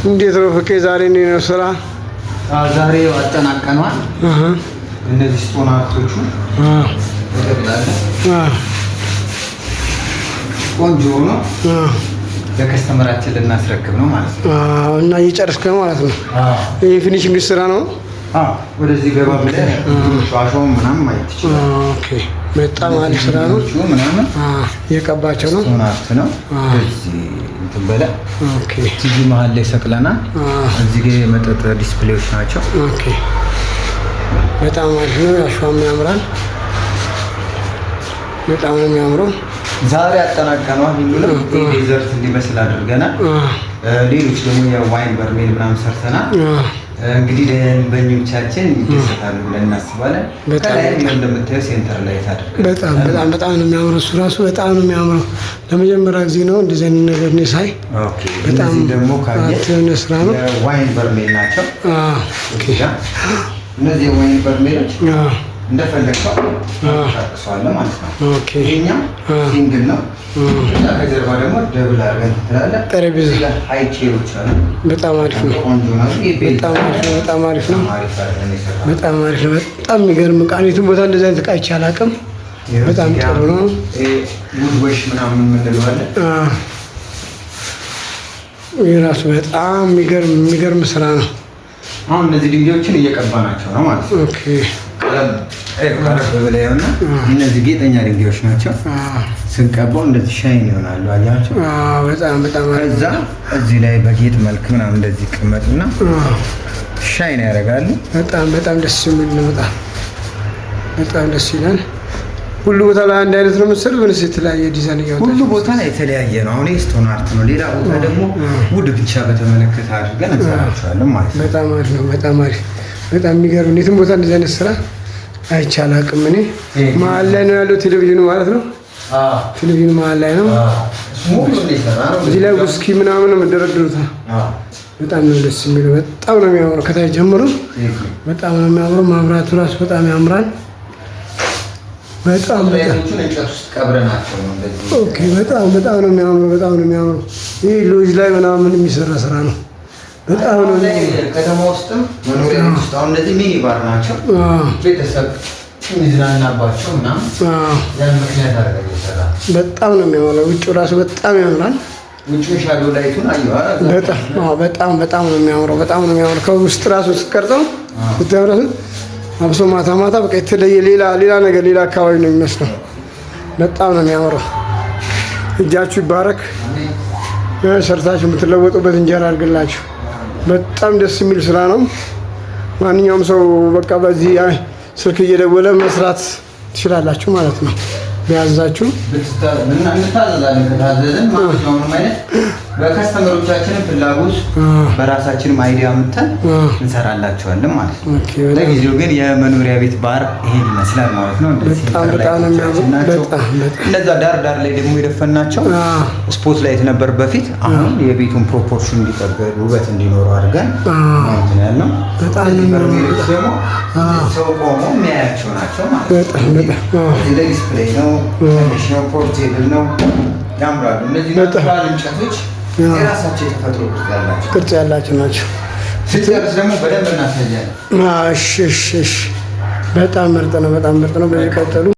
እንዴት ነው ፍቄ? ዛሬ እንዴት ነው ስራ? ዛሬ አጠናቀነዋል። እነዚህ stone art ኦቹ በጠቅላላ ቆንጆ ሆኖ ለ customer ኣችን ልናስረክብ ነው ማለት ነው። እና እየጨረስክ ነው ማለት ነው። ይህ finishing ስራ ነው። ወደዚህ ገባ ብለህ አሸዋውን ምናምን ማየት ትችላለህ። Okay፣ በጣም አሪፍ ስራ ነው። ምናምን እየቀባቸው ነው። Stone art ነው። እዚህ እንትን በለ ቲቪ መሀል ላይ ሰቅለናል። እዚህ ጋር የመጠጥ display ዎች ናቸው። Okay፣ በጣም አሪፍ ነው። አሸዋም ያምራል። በጣም ነው የሚያምረው። ዛሬ አጠናቀነዋል። ሁሉንም desert እንዲመስል አድርገናል። ሌሎች ደግሞ የ wine በርሜል ምናምን ሰርተናል። እንግዲህ ደንበኞቻችን ይደሰታሉ ብለን እናስባለን። ከላይም እንደምታየው center light አድርገን በጣም በጣም በጣም ነው የሚያምረው። እሱ ራሱ በጣም ነው የሚያምረው። ለመጀመሪያ ጊዜ ነው እንደዚህ አይነት ነገር እኔ ሳይ። በጣም ደግሞ ካየህ የሆነ ስራ ነው። የ wine በርሜል ናቸው። እነዚህ የ wine በርሜሎች እንደፈለግከው ታቅሰዋለህ ማለት ነው። ይሄኛው single ነው። ከዛ ከጀርባ ደግሞ double አድርገን ትላለህ። ጠረጴዛ high chair ኦች አሉ። በጣም አሪፍ ነው። ቆንጆ ነው። በጣም አሪፍ ነው። በጣም አሪፍ ነው። በጣም አሪፍ ነው። በጣም የሚገርም ዕቃ ነው። የትም ቦታ እንደዚህ አይነት ዕቃ አይቼ አላውቅም። በጣም ጥሩ ነው። Wood wash ምናምን የምንለው አለ። ይህ ራሱ በጣም የሚገርም የሚገርም ስራ ነው። አሁን እነዚህ ድንጋዮችን እየቀባናቸው ነው ማለት ነው። ቀረብ ብለህ እና እነዚህ ጌጠኛ ድንጋዮች ናቸው። ስንቀባው እንደዚህ shine ይሆናሉ። አያቸው። በጣም በጣም ከዛ እዚህ ላይ በጌጥ መልክ ምናምን እንደዚህ ይቀመጡና shine ያደርጋሉ። በጣም በጣም ደስ የሚል ነው። በጣም በጣም ደስ ይላል። ሁሉ ቦታ ላይ አንድ አይነት ነው መሰለኝ ወይስ የተለያየ ዲዛይን እያወጣችሁ? ሁሉ ቦታ ላይ የተለያየ ነው። አሁን ይሄ stone art ነው። ሌላ ቦታ ደግሞ wood ብቻ በተመለከተ አድርገን እንሰራቸዋለን ማለት ነው። በጣም አሪፍ ነው። በጣም አሪፍ፣ በጣም የሚገርም። የትም ቦታ እንደዚህ አይነት ስራ አይቼ አላውቅም። እኔ መሀል ላይ ነው ያለው ቴሌቪዥኑ ማለት ነው። ቴሌቪዥኑ መሀል ላይ ነው። እዚህ ላይ ውስኪ ምናምን ነው የምደረድሩት። በጣም ነው ደስ የሚለው። በጣም ነው የሚያምረው። ከታች ጀምሮ በጣም ነው የሚያምረው። መብራቱ ራሱ በጣም ያምራል። በጣም በጣም okay። በጣም በጣም ነው የሚያምረው። በጣም ነው የሚያምረው። ይህ ሎጅ ላይ ምናምን የሚሰራ ስራ ነው። በጣም ነው። ከተማ ውስጥም መኖሪያ ቤት ውስጥ አሁን እነዚህ mini bar ናቸው። ቤተሰብ የሚዝናናባቸው ምናምን ያን ምክንያት አድርገን ይሰራል። በጣም ነው የሚያምረው። ውጭው ራሱ በጣም ያምራል። ውጭው shadow light ኡን አየሁ። በጣም በጣም በጣም ነው የሚያምረው። በጣም ነው የሚያምረው። ከውስጥ ራሱ ስትቀርጸው ስታምራሱ አብሶ ማታ ማታ በቃ የተለየ ሌላ ሌላ ነገር፣ ሌላ አካባቢ ነው የሚመስለው። በጣም ነው የሚያምረው። እጃችሁ ይባረክ። ሰርታችሁ የምትለወጡበት እንጀራ አድርግላችሁ። በጣም ደስ የሚል ስራ ነው። ማንኛውም ሰው በቃ በዚህ ስልክ እየደወለ መስራት ትችላላችሁ ማለት ነው። ቢያዛችሁ እንታዘዛለን። ከታዘዝን ማንኛውንም አይነት በ customer ኦቻችንን ፍላጎት በራሳችንም idea ምተን እንሰራላቸዋለን ማለት ነው። ለጊዜው ግን የመኖሪያ ቤት ባር ይሄን ይመስላል ማለት ነው። በጣም በጣም ነው የሚያምሩ። እንደዛ ዳር ዳር ላይ ደግሞ የደፈናቸው spot light ነበር በፊት። አሁን የቤቱን proportion እንዲጠብቅ፣ ውበት እንዲኖረው አድርገን እንትን ያልነው። በጣም ነው በርሜሎች ደግሞ ሰው ቆሞ የሚያያቸው ናቸው ማለት ነው። በጣም ለ display ነው፣ ትንሽ ነው፣ portable ነው፣ ያምራሉ። እነዚህ natural እንጨቶች የራሳቸው የተፈጥሮ ቅርጽ ያላቸው ቅርጽ ያላቸው ናቸው። ስንጨርስ ደግሞ በደንብ እናሳያለን። እሺ እሺ እሺ። በጣም ምርጥ ነው። በጣም ምርጥ ነው። በዚህ ቀጥሉ።